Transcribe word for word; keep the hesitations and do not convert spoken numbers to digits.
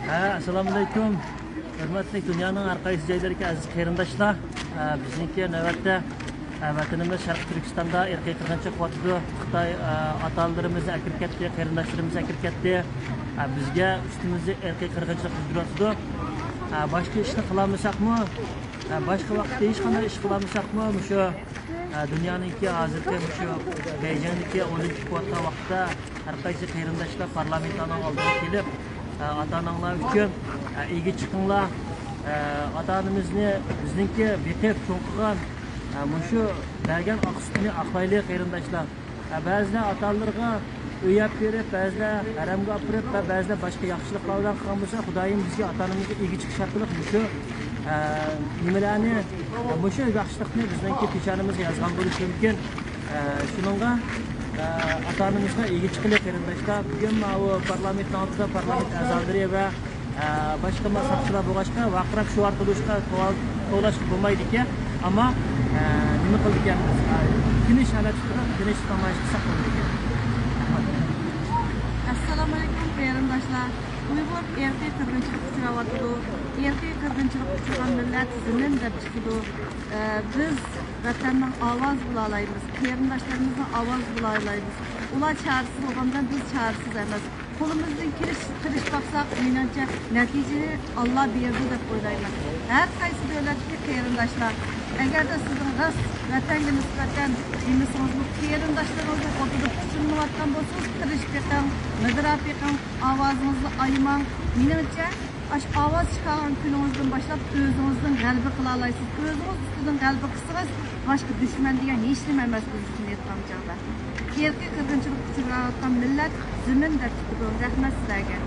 ھە، ئەسسالامۇئەلەيكۇم. ھۆرمەتلىك دۇنيانىڭ ھەر قايسى جايلىرىدىكى ئەزىز قېرىنداشلار. ھە، بىزنىڭكى نۆۋەتتە، ھە، ۋەتىنىمىز شەرقىي تۈركىستاندا ئىرقىي قىرغىنچىلىق قىلىۋاتىدۇ. خىتاي، ھە، ئاتا-ئانىلىرىمىزنى ئەكىرىپ كەتتى، قېرىنداشلىرىمىزنى ئەكىرىپ كەتتى. ھە، بىزگە ئۈستىمىزدە ئىرقىي قىرغىنچىلىق يۈرگۈزۈۋاتىدۇ. ھە، باشقا ئىشنى قىلالمىساقمۇ، ھە، باشقا ۋاقىتتا ھېچقانداق ئىش قىلالمىساقمۇ، مۇشۇ، ھە، دۇنيانىڭكى ھازىرقى مۇشۇ بېيجىڭدىكى ئولىمپىك بولۇۋاتقان ۋاقىتتا ھەر قايسى قېرىنداشلار پارلامېنتلارنىڭ ئالدىغا كېلىپ، ئاتا-ئاناڭلار ئۈچۈن ئىگە چىقىڭلار. ئاتا-ئانىمىزنى، بىزنىڭكى بېقىپ چوڭ قىلغان، مۇشۇ بەرگەن ئاق سۈتىنى ئاقلايلى، قېرىنداشلار. بەزىلەر ئاتا-ئانىلىرىغا ئۆي ئەپ بېرىپ، بەزىلەر ھەرەمگە ئاپىرىپ ۋە بەزىلەر باشقا ياخشىلىقلار بىلەن قىلغان بولسا، خۇدايىم بىزگە، ئاتا-ئانىمىزغا ئىگە چىقىش ئارقىلىق مۇشۇ، نېمىلەرنى، مۇشۇ ياخشىلىقنى بىزنىڭكى پېشانىمىزغا يازغان بولۇشى مۇمكىن. ئە، شۇنىڭغا، ئە، ئاتا-ئانىمىزغا ئىگە چىقىلى، قېرىنداشلار. بۈگۈن ماۋۇ پارلامېنتنىڭ ئالدىدا پارلامېنت ئەزالىرى ۋە، ئە، باشقا ما ساقچىلار بولغاچقا، ۋارقىراپ شوئار قىلىشقا، قوۋال-، قوغلاشقا بولمايدىكەن. ئەمما، ئە، نېمە قىلىدىكەنمىز؟ ئە، تىنچ ھالەتتە تۇرۇپ، تىنچلىق نامايىش قىلساق بولىدىكەن. رەھمەت. ئەسسالامۇئەلەيكۇم، قېرىنداشلار. ئۇيغۇر ئىرقىي قىرغىنچىلىققا ئۇچراۋاتىدۇ. ئىرقىي قىرغىنچىلىققا ئۇچرىغان مىللەت زېمىن دەپ چىقىدۇ. ئە، بىز ۋەتەننىڭ ئاۋازى بولالايمىز، قېرىنداشلىرىمىزنىڭ ئاۋازى بولالايمىز. ئۇلار چارىسىز بولغاندا بىز چارىسىز ئەمەس. قولىمىزدىن كېلىشىچە تىرىشىپ باقساق، مېنىڭچە نەتىجىنى ئاللا بېرىدۇ دەپ ئويلايمەن. ھەر قايسى دۆلەتتىكى قېرىنداشلار، ئەگەردە سىزنىڭ راست ۋەتەنگە نىسبەتەن دېمىسىڭىزمۇ، قېرىنداشلىرىڭىزنىڭ ئوتىدا پۇچۇلمايۋاتقان بولسىڭىز، تىرىشىپ بېقىڭ، مىدىراپ بېقىڭ، ئاۋازىڭىزنى ئايىماڭ. مېنىڭچە، ئاشۇ ئاۋاز چىقارغان كۈنىڭىزدىن باشلاپ ئۆزىڭىزدىن غەلىبە قىلالايسىز. ئۆزىڭىز ئۈستىدىن غەلىبە قىلسىڭىز، باشقا دۈشمەن دېگەن ھېچنېمە ئەمەس بىز ئۈچۈن ئېيتقان چاغدا. ئىرقىي قىرغىنچىلىققا ئۇچراۋاتقان مىللەت زېمىن دەپ چىقىدۇ. رەھمەت سىلەرگە.